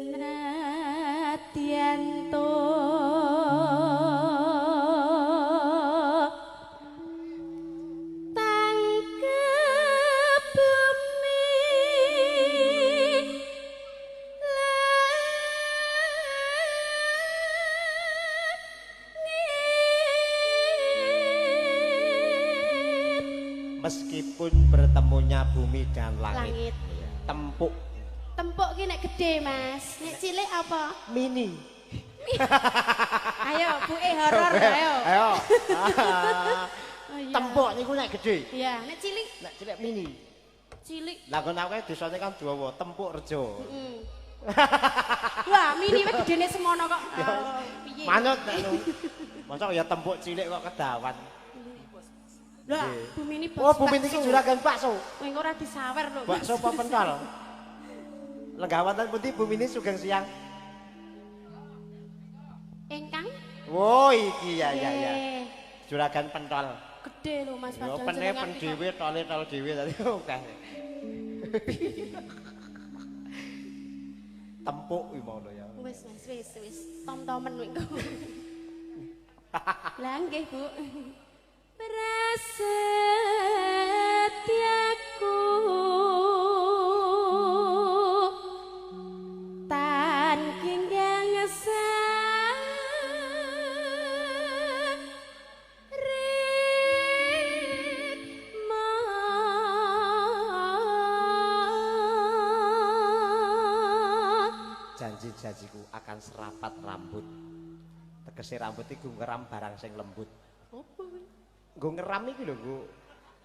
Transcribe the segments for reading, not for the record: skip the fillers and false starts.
Senadyan to tangkep bumi langit. Meskipun bertemunya bumi dan langit. Langit. Tempuk. Tempuk ki nek gede, Mas. Nek cilik apa? Mini. Ayo, buke horor ayo. Ayo. Oh, iya. Tempuk niku nek gede. Iya, nek cilik, Nek cilik mini. cilik. Lah kono aku desane kan dawa, Tempuk Rejo. Heeh. Wah, mini wae gedene semono kok. Oh, piye? Manut nek nu. Mosok ya tempuk cilik kok kedawan. Lah, Nggih. bumi ini Oh, bumi niki juragan bakso. Kowe engko ora disawer lho. Mas. Bakso apa pentol? Lenggah wonten pundi bumi ini sugeng siang. Engkang? Oh, iki ya ya ya. Nggih. Juragan pentol. Gede lho Mas Yo padahal pene jenengan pen iki kok. dhewe tole tol dhewe tadi oke. Tempuk iki mau lho ya. Wis Mas, wis wis. Tom-tomen kowe engko. Lah nggih, Bu. Prasetyaku tan ginggang sarikma. Janji-janjiku akan serapat rambut. Tegese rambut iku ngeram barang sing lembut. Opo kuwi? Nggo ngeram iki lho nggo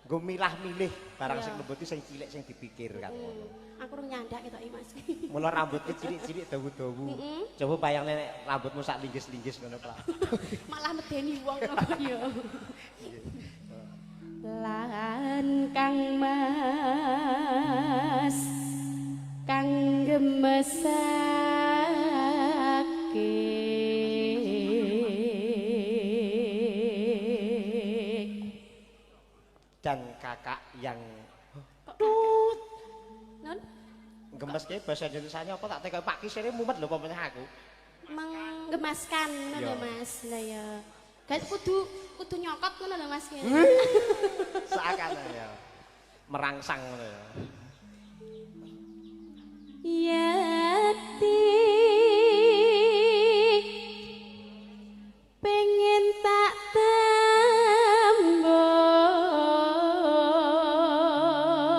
nggo milah-milih barang Iya. sing lembut iki sing cilik sing dipikir kan ngono. Aku rung nyandak ketoke Mas. Mula rambutku cilik-cilik dawu-dawu. Coba bayangne nek rambutmu sak linggis-linggis ngono, Pak. Malah medeni wong kok ya. Lan Kang Mas kang gemesake Dan kakak yang kok tut non gemes ki bahasa Indonesianya apa tak tekoki Pak Kisire mumet lho pokoknya aku. Menggemaskan ngono Iya. lho Mas. Lah ya. Guys kudu kudu nyokot ngono lho Mas. Seakan ya. Merangsang ngono ya. Yati pengen tak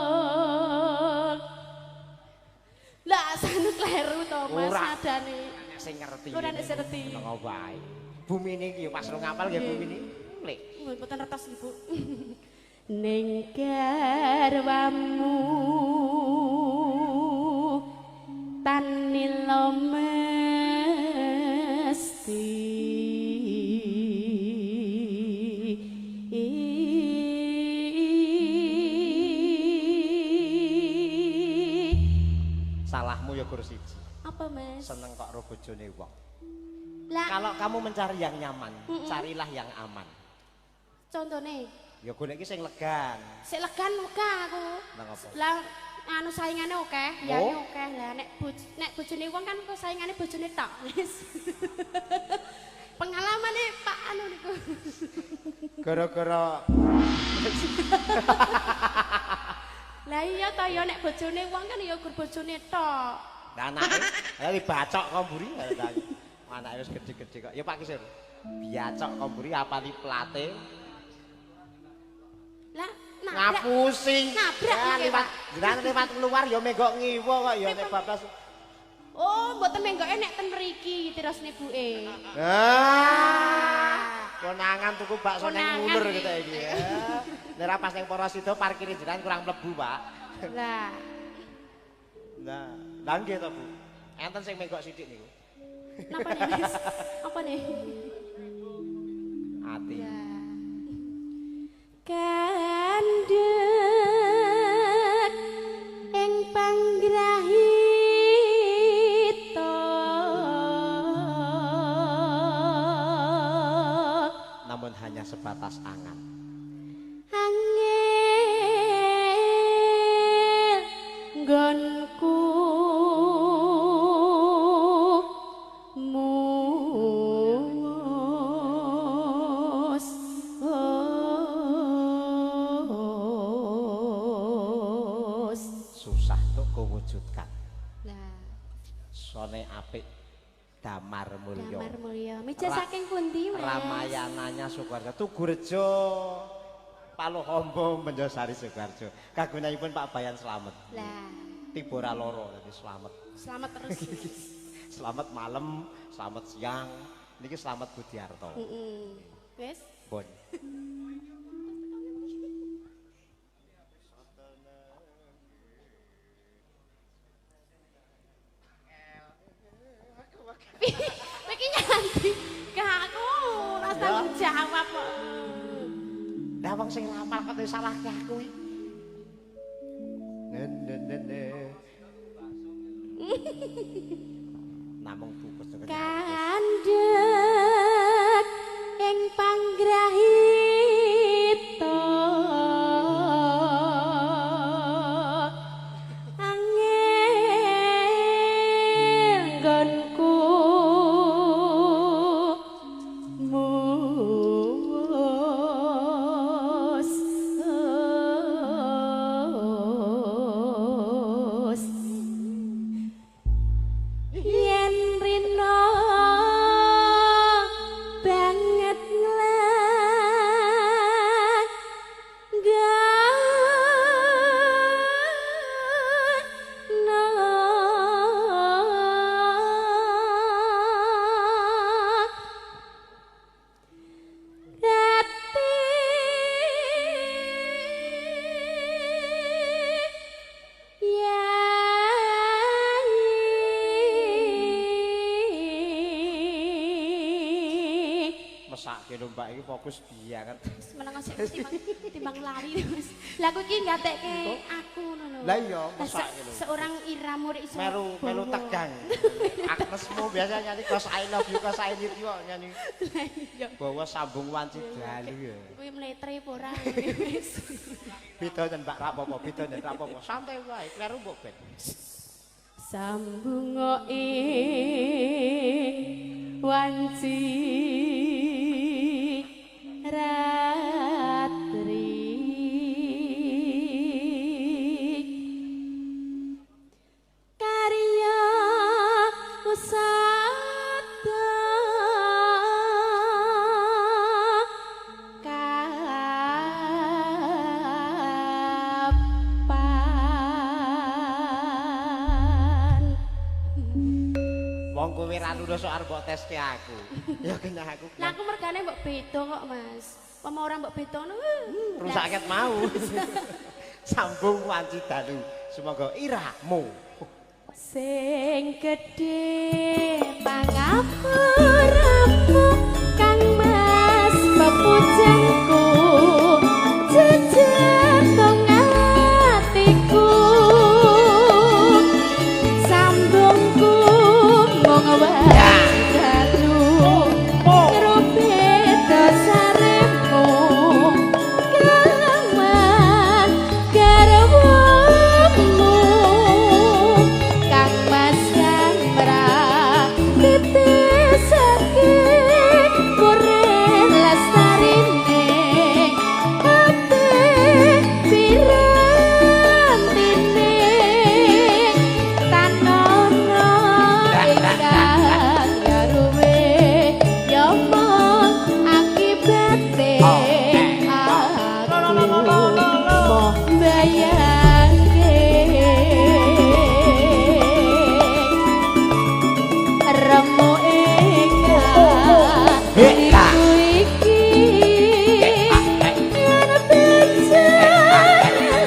tembok. Lah sanu kleru to Mas Ora. nadane. Sing ngerti. Ora nek sing ngerti. Menengo wae. Bumi ini iki pas rung ngapal nggih bumi ini. Lek. Mboten retos Ibu. Ning garwamu tanila mesti. Salahmu ya gur siji. Apa Mas? Seneng kok ro bojone wong. Lah Kalau kamu mencari yang nyaman, carilah yang aman. Contone Ya golek iki sing legan. sik legan wegah aku. Lah ngopo? Lah anu saingane akeh, liyane Oh. akeh. Lah nek nek bojone wong kan kok saingane bojone tok. Wis. Pengalamane Pak anu niku. Gara-gara Lah iya to ya nek bojone wong kan ya gur bojone tok. Lah anake, lah dibacok kok mburi. Anake wis gedhe-gedhe kok. Ya Pak Kisir. Biacok kok mburi apali plate. Lah nabrak. Ngapusi. Nabrak Ya, nggih, liwat Pak. jenengan liwat keluar ya menggok ngiwa kok ya nek bablas. Oh, mboten menggoke nek ten mriki terusne buke. Ah. Konangan tuku bakso ning Konangan mulur iki. gitu iki. Ya. Nek ra pas ning Porosido parkir jenengan kurang mlebu, Pak. Lah, Nah, lha nggih to, Bu. Enten sing menggok sithik niku. napa nih, Mas? Apa nih? Ati. Ya. Kandhek ing panggrahita. Namun hanya sebatas angan. Angel nggonku mewujudkan. Lah, Sone apik Damar Mulya. Damar Mulya. Meja saking pundi, Mas? Ramayananya Sukoharjo, Tugurejo, Paluhombo, Menjosari Sukoharjo. Kagunanipun Pak Bayan Slamet. Lah, Tiba ora loro dadi slamet. Selamat terus. Selamat malam, selamat siang. Niki Slamet Budiarto. Heeh. Wis. Bon. Iki nyanti. Gak aku ora tanggung jawab kok. Lah wong sing ramal kok salahke aku iki. Nen nen nen. Namung tukus kandhet ing panggrahita angel nggonku mus yen rina banget Mesake lho Mbak iki fokus banget. Meneng sik timbang lari Mas. Lah aku iki gatekke aku ngono lho. Lah iya mesake lho. Seorang Ira murid iso melu melu tegang. Agnesmu biasa nyanyi cause I love you, cause I need you kok nyanyi. Lah iya. Bawa sambung wanci dalu ya. Kuwi mletre apa ora? Beda yen Mbak ra apa-apa, beda yen ra apa-apa. Santai wae, kleru mbok ben. Sambung ing wanci ratri karya usada kapan. Wong kowe ra lulus kok arep mbok teske aku. Ya kena aku. Lah aku mergane mbok beda kok, Mas. Apa ora mbok beda ngono? Rusak ket mau. Sambung wanci dalu. Semoga iramu sing gedhe pangapuramu Kang Mas pepujanku jejer tong atiku sambungku mung wae dalu ngrupit dasaremu kelawan garwamu Kang Mas kang mratisake kure lestarine ati pirantine tanono ingkang garuwe ya mung akibate aku moh mbayangke remu ing iki yen bejo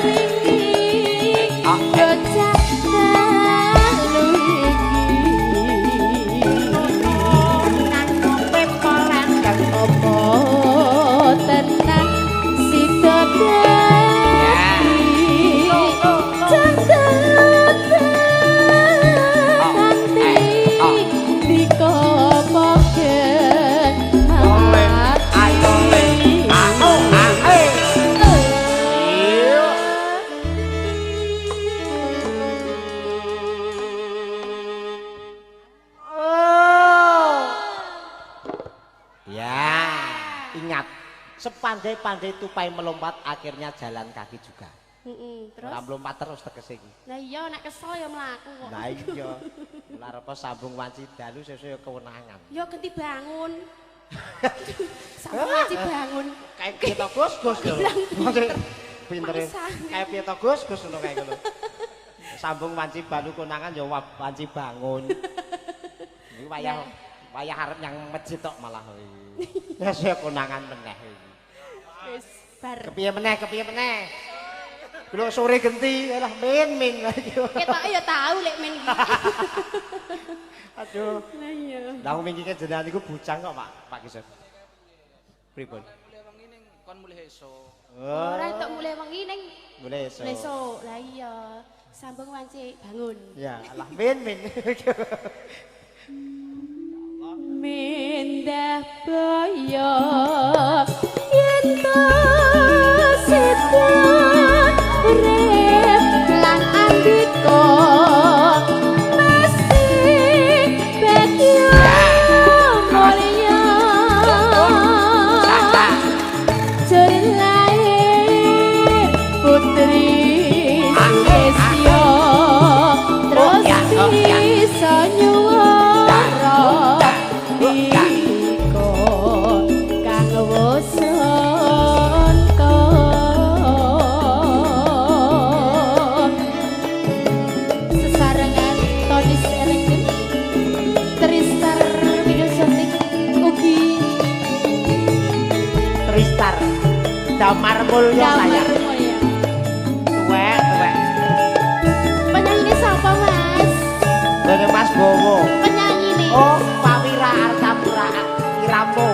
wingi bocah dalu iki apa tenan sida dadi nanti dikopoke Ya, ingat, sepandai-pandai tupai melompat akhirnya jalan kaki juga. Heeh, terus. Ora mlumpat terus tegese iki. Lah iya nek kesel ya mlaku kok. Lah iya. Lah arep sambung wanci dalu sesuk ya kewenangan. Ya ganti bangun. Sambung wanci bangun. Kayak piye to Gus, Gus lho. Pintere. Kayak piye to Gus, Gus ngono kae ngono. Sambung wanci balu konangan ya wanci bangun. Iki wayah wayah arep nyang masjid tok malah iki. Wis ya konangan meneh iki. Wis bar. Kepiye meneh, kepiye meneh? Lho sore genti, alah min min. Ketoke ya tau lek min iki. Aduh. Lah iya. Lah wingi ki jenengan niku bujang kok, Pak, Pak Kisur. Pripun? Mulih wengi ning kon mulih esuk. Ora entuk mulih wengi ning mulih esuk. Mulih esuk. Lah iya. Sambung wanci bangun. Ya, alah min min. Mendah boyo yen to sida urip lan andika mesti bagya mulya jur lahir putri Sulistyo terus bisa nyuwara dika kang wusanta sesarengan Tonis Elegant Tristar Videosotik ugi Tristar Damar Mulya Damar sayang. Mulya. Tuwek, tuwek. Penyanyi sapa Mas? Lene Mas Bowo. Penyanyi nih. Oh, Pawira Artapura Iramo.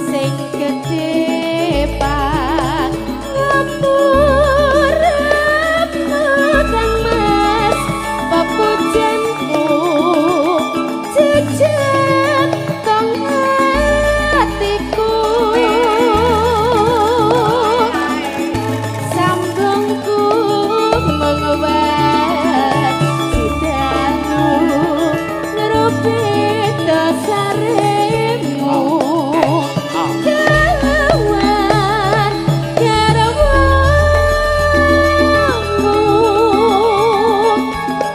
Sing gedhe Pak ngapura Kang Mas pepujanku jejeg tong atiku sambungku mengwat sidalu ngrupi dasaremu kawan garwamu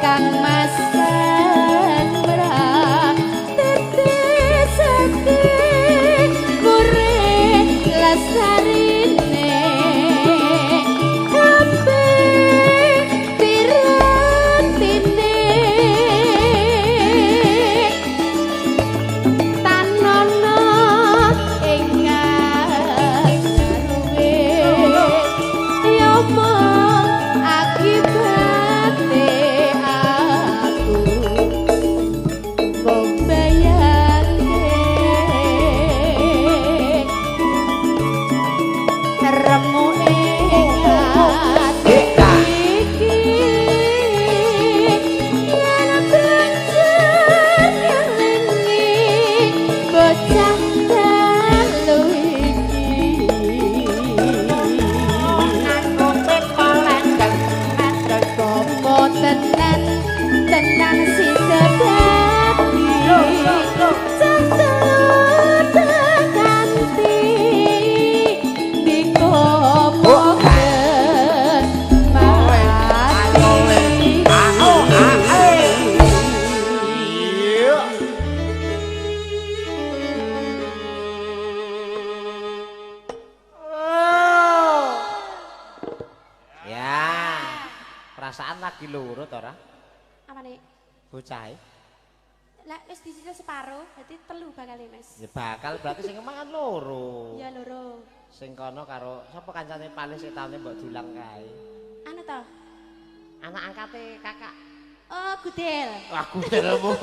Kang Mas Sandra tetesake mure lasarine kabeh piratine tanono ing ngaruwe ya mung akibate aku mung bayangke remuke ati iki yen banjur ngelingi bocah dalu iki Komo tenan tenan sida dadi cah telu kanthi dikomoke mati. Iya. Ya. Perasaan lagi loro to ora? Apa nih? Bocahe. Lah wis dicicil separo, berarti telu bakal Mas. Ya bakal berarti sing mangan loro. Ya loro. Sing kono karo sapa kancane paling sik taune mbok dulang kae. Anu to? Anak angkate kakak. Oh, Gudel. Wah, gudelmu.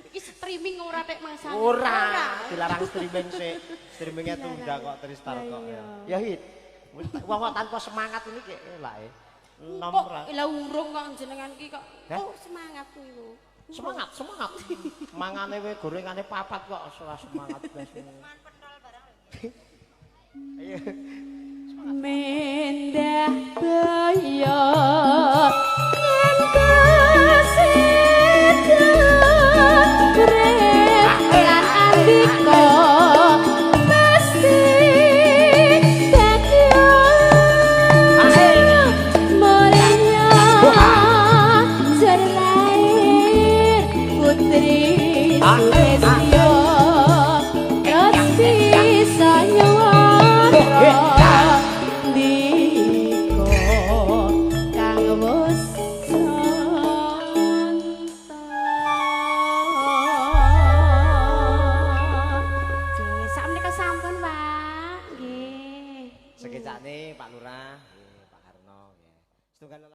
Iki streaming ora tek masane. Ora, dilarang streaming sik. Streamingnya tunda kok Tristar Lah kok. iya. Ya hit. Wong kok tanpa semangat ini kek elake. Enom Kok ra. lah urung kok jenengan ki kok. Hah? Oh, semangat niku. Semangat, semangat. Mangane we gorengane papat kok ora semangat blas. Ayo. Mendah boyo yen kasida urip Andika pasti bagyo mulya jer lahir putri Suresna.